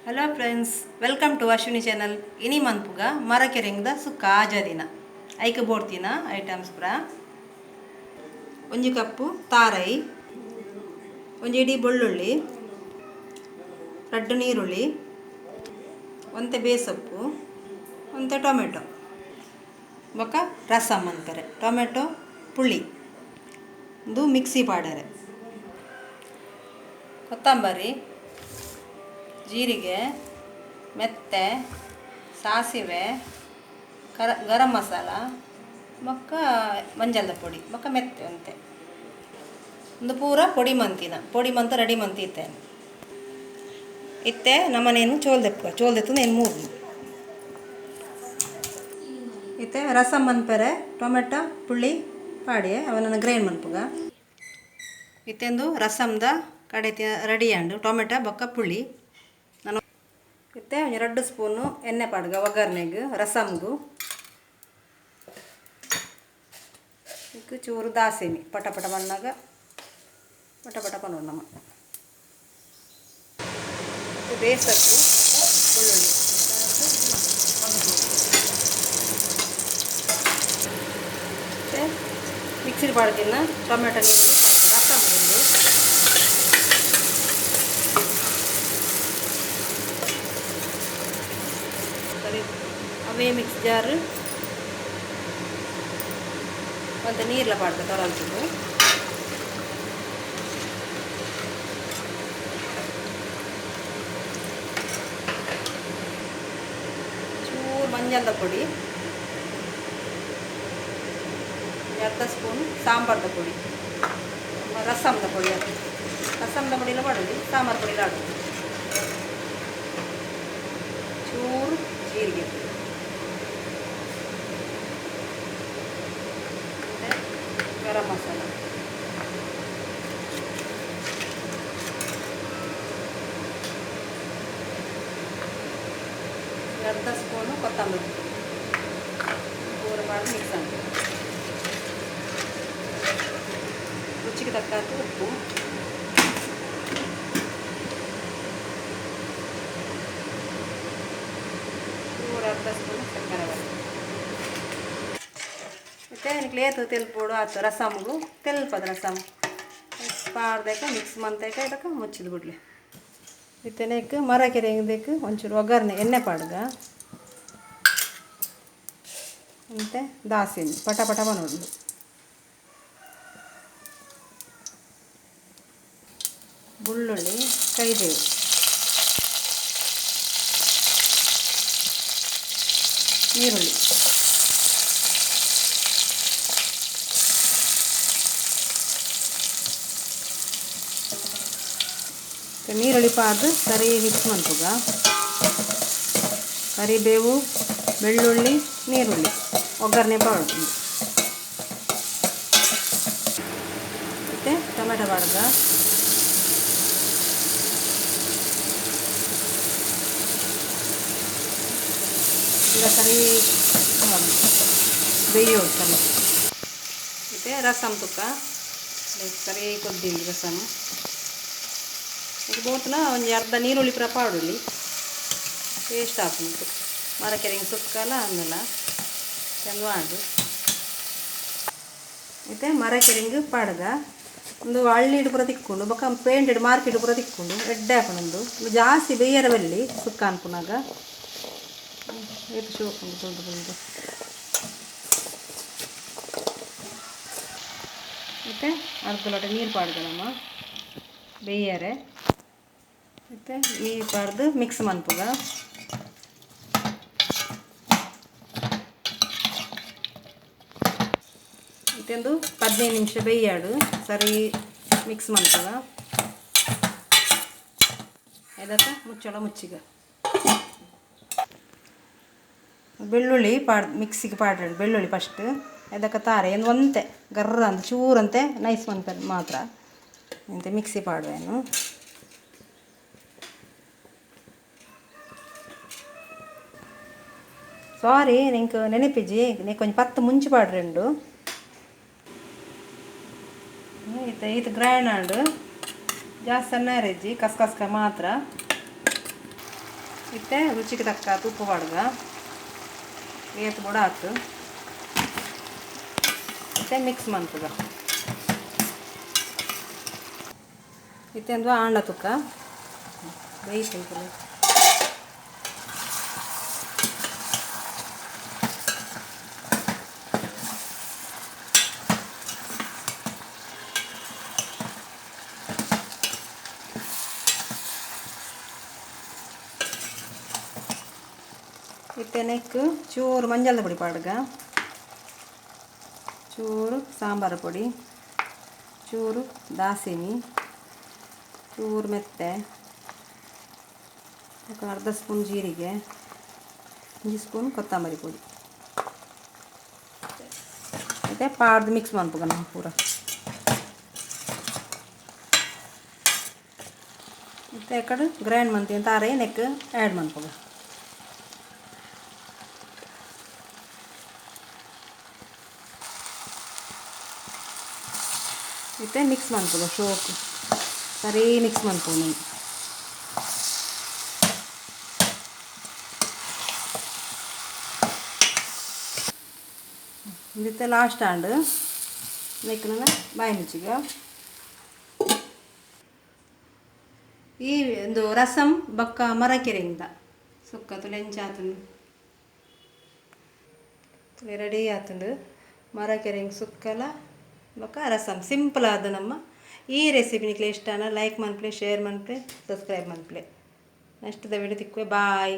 Hello friends, welcome to Ashwini channel. ಇನಿ ಮನ್ಪುಗ ಮರಕೆರೆಂಗ್ದ ಸುಕ್ಕ ಆಜದಿನ ಐಕ್ ಬೋಡ್ತಿನ items ಪೂರ. ಒಂಜಿ ಕಪ್ಪು ತಾರೈ, ಒಂಜಿ ಇಡೀ ಬೆಳ್ಳುಳ್ಳಿ, ರಡ್ಡು ನೀರುಳ್ಳಿ, ಒಂತೆ ಬೇಸೊಪ್ಪು, ಒಂತೆ ಟೊಮೆಟೊ, ಬೊಕ್ಕ ರಸಮ್ ಅಂತಾರೆ ಟೊಮೆಟೊ ಪುಳಿ ಇದು ಮಿಕ್ಸಿ ಪಾಡರೆ, ಕೊತ್ತಂಬರಿ, ಜೀರಿಗೆ, ಮೆತ್ತೆ, ಸಾಸಿವೆ, ಗರಂ ಮಸಾಲ, ಬೊಕ್ಕ ಮಂಜಲ್ದ ಪೊಡಿ, ಬೊಕ್ಕ ಮೆತ್ತೆ ಅಂತೆ. ಒಂದು ಪೂರ ಪೊಡಿ ಮಂತಿನ ಪೊಡಿ ಮಂತ ರೆಡಿ ಮಂತಿ ಇತ್ತೇನೆ. ಇತ್ತೆ ನಮ್ಮನೇನು ಚೋಲ್ದೆಪ್ಪ ಚೋಲ್ದೆತ್ತು ನೇನು ಮೂರು. ಇತ್ತೆ ರಸಮ್ ಮನ್ಪೆರೆ ಟೊಮೆಟೊ ಪುಳ್ಳಿ ಪಾಡಿ ಅವನನ್ನು ಗ್ರೈಂಡ್ ಮನ್ಪುಗ. ಇತ್ತೆಂದು ರಸಮ್ದ ಕಡೆ ರೆಡಿ ಆಂಡು ಟೊಮೆಟೊ ಬೊಕ್ಕ ಪುಳ್ಳಿ. ನಾನು ಇತ್ತೆ ಒಂಜಿ 2 ಸ್ಪೂನು ಎಣ್ಣೆ ಪಾಡ್ಗ ಒಗ್ಗರಣೆಗೆ ರಸಮ್ಗು. ಇಕ್ ಚೂರು ದಾಸೆಮಿ ಪಟ ಪಟ ಬಣ್ಣಾಗ ಪಟ ಪಟ ಪನ್ನೋಡು ನಮ್ಮ. ಬೇಸಪ್ಪು, ಬೆಳ್ಳುಳ್ಳಿ, ಮತ್ತು ಮಿಕ್ಸಿಗೆ ಪಾಡ್ದಿನ ಟೊಮೆಟೊ ನೀರುಳ್ಳಿ ರಸಮ್ ಒಂದು. ಸರಿ, ಅವೇ ಮಿಕ್ಸ್ ಜಾರ್ ಒಂದು ನೀರ್ಲ ಪಾಡ್ದು ತೊರಂತದ್ದು. ಚೂರು ಮಂಜಲ್ದ ಪೊಡಿ, ಅರ್ಧ ಸ್ಪೂನ್ ಸಾಂಬಾರ್ದ ಪೊಡಿ, ರಸಮ್ದ ಪೊಡಿ. ಅದು ರಸಮ್ದ ಪೊಡಿಲ ಮಾಡೋದು, ಸಾಂಬಾರು ಪೊಡಿಲ ಆಡೋದು. ಚೂರು ಜೀರಿಗೆ, ಮತ್ತು ಗರಂ ಮಸಾಲ, ಅರ್ಧ ಸ್ಪೂನು ಕೊತ್ತಂಬರಿ ಪೂರ ಮಾಡಿ ಮಿಕ್ಸ್ ಆಗ್ತದೆ. ರುಚಿಗೆ ತಕ್ಕಂತೆ ಉಪ್ಪು, ಚೂರು ಅರ್ಧ ಸ್ಪೂನು ಸಕ್ಕರೆ. ಮತ್ತು ಲೇತು ತೆಲ್ಪೋಡು ಆತು ರಸಮ್ಗು ತೆಲ್ಪದ ರಸಮ್ ಪಾಡ್ದೇಕ ಮಿಕ್ಸ್ ಮಂತೇಕ ಇದಕ್ಕೆ ಮುಚ್ಚಿದ ಬಿಡ್ಲಿ. ಇತ್ತನೇಕ್ ಮರಕೆರೆಂಗ್ದೇಕ್ ಒಂಚೂರು ಒಗ್ಗರಣೆ ಎಣ್ಣೆ ಪಾಡ್ಗ ಮತ್ತು ದಾಸಿನ ಪಟ ಪಟ ಬನ್ನೋಡು. ಬೆಳ್ಳುಳ್ಳಿ, ಕರಿಬೇವು, ನೀರುಳ್ಳಿ, ನೀರುಳ್ಳಿ ಪಾಡ್ದು ಸರಿ ಮಿಕ್ಸ್ ಮನ್ಪುಗ. ಕರಿಬೇವು, ಬೆಳ್ಳುಳ್ಳಿ, ನೀರುಳ್ಳಿ ಒಗ್ಗರಣೆ ಪಾಡು. ಮತ್ತು ಟೊಮೆಟೊ ಪಾಡ್ಗ. ಈಗ ಸರಿ ಬೇಯೋದು ಸರಿ. ಮತ್ತು ರಸಮ್ ತುಕ್ಕ ಸರಿ ಕೊದ್ದಿಂಡು ರಸಮ್. ಈಗ ಬೋತ್ನ ಒಂಜಿ ಅರ್ಧ ನೀರುಳ್ಳಿ ಪೂರ ಪಾಡೊಲಿ, ಟೇಸ್ಟ್ ಆಪುಂಡು. ಮರಕೆರೆಂಗ್ ಸುಕ್ಕಲ ಅಂದಲ ಚೆಂದ ಮಾಡು. ಮತ್ತು ಮರಕೆರೆಂಗ್ ಪಾಡ್ಗ ಒಂದು ಹಳ್ಳಿಡ್ ಪೂರ ತಿಕ್ಕೊಂಡು ಬೊಕ್ಕ ಪೇಂಟೆಡ್ ಮಾರ್ಕೆಟ್ ಪೂರ ತಿಕ್ಕೊಂಡು ಎಡ್ಡೆ ಆಪುಂಡು. ಜಾಸ್ತಿ ಬೇಯರ ಬಲ್ಲಿ ಸುಕ್ಕ ಅನ್ಪುನಾಗ ಏತ್ ಶೋಕುಂಡು ತುಂಡು ತುಂಡು. ಮತ್ತು ಅರ್ಧ ಲೋಟ ನೀರು ಪಾಡ್ಗ ನಮ್ಮ ಬೇಯರೆ. ಮತ್ತು ನೀರು ಪಾಡ್ದು ಮಿಕ್ಸ್ ಮನ್ಪುಗ. ಮತ್ತೊಂದು 15 ನಿಮಿಷ ಬೇಯಾಡು ಸರಿ ಮಿಕ್ಸ್ ಮನ್ಪುಗ. ಇದಕ್ಕೆ ಮುಚ್ಚಳ ಮುಚ್ಚಿಗ. ಬೆಳ್ಳುಳ್ಳಿ ಪಾಡ್ ಮಿಕ್ಸಿಗೆ ಪಾಡ್ರೆ ಬೆಳ್ಳುಳ್ಳಿ ಫಸ್ಟ್ ಅದಕ್ಕೆ ತಾರೆ ಒಂದು ಒಂತೆ ಗರ್ರ ಅಂತ ಚೂರಂತೆ ನೈಸ್ ಮನ್ಪೆರ್ ಮಾತ್ರ ಎಂತೆ ಮಿಕ್ಸಿ ಪಾಡುವೆನು. ಸಾರಿ ನಿಂಕ್ ನೆನಪಿಜಿ ನೇ ಕೊಂಚ ಪತ್ತು ಮುಂಚೆ ಪಾಡ್ರೆಂಡು. ಈತ ಈತ ಗ್ರೈಂಡ್ ಆಂಡ್ ಜಾಸ್ತಿ ಸಣ್ಣ ಇಜ್ಜಿ ಕಸ್ ಕಸ್ಕ ಮಾತ್ರ. ಇತ್ತೆ ರುಚಿಗೆ ತಕ್ಕ ಉಪ್ಪು ಪಾಡುಗ ಏತ್ ಬೊಡ ಆತು ಇತ್ತೆ ಮಿಕ್ಸ್ ಮನ್ಪುಗ ಇತ್ತೆ ಒಂದು ಆಂಡ ತುಕ್ಕ ಬೇಯಿಸಿ ಇತ್ತೆ ನೆಕ್ ಚೂರು ಮಂಜಲ್ದ ಪೊಡಿ ಪಾಡುಗ ಚೂರು ಸಾಂಬಾರು ಪೊಡಿ ಚೂರು ದಾಸಿಮಿ ಚೂರು ಮೆತ್ತೆ ಅರ್ಧ ಸ್ಪೂನ್ ಜೀರಿಗೆ 1 ಸ್ಪೂನ್ ಕೊತ್ತಂಬರಿ ಪೊಡಿ ಇತ್ತೆ ಪಾಡ್ದು ಮಿಕ್ಸ್ ಮನ್ಪುಗ ನಾವು ಪೂರ ಇತ್ತೆ ಎಕಡೆ ಗ್ರೈಂಡ್ ಮಂತಿ ತಾರೇ ನೆಕ್ ಆ್ಯಡ್ ಮನ್ಪುಗ ಇತ್ತೆ ಮಿಕ್ಸ್ ಮನ್ಪುಗ ಶೋಕ್ ಸರಿ ಮಿಕ್ಸ್ ಮನ್ಪುಗ ಇತ್ತೆ ಲಾಸ್ಟ್ ಆಂಡ್ ನೆಕ್ನ ಬಾಯಿ ಮುಚ್ಚಿಗ ಈ ಒಂದು ರಸಂ ಬೊಕ್ಕ ಮರಕೆರೆಯಿಂದ ಸುಕ್ಕ ತುಲೆ ಎಂಚ ಆತುಂಡು ತುಲೆ ರೆಡಿ ಆತುಂಡು ಮರಕೆರೆಂಗ್ ಸುಕ್ಕಲ ಬೊಕ್ಕ ರಸಂ ಸಿಂಪಲ್ ಆದ ನಮ್ಮ ಈ ರೆಸಿಪಿ ನಿಕ್ಲೆ ಇಷ್ಟನ ಲೈಕ್ ಮನ್ಪ್ಲೆ ಶೇರ್ ಮನ್ಪ್ಲೆ ಸಬ್ಸ್ಕ್ರೈಬ್ ಮನ್ಪ್ಲೆ next the video ತಿಕ್ಕುವೆ. ಬಾಯ್.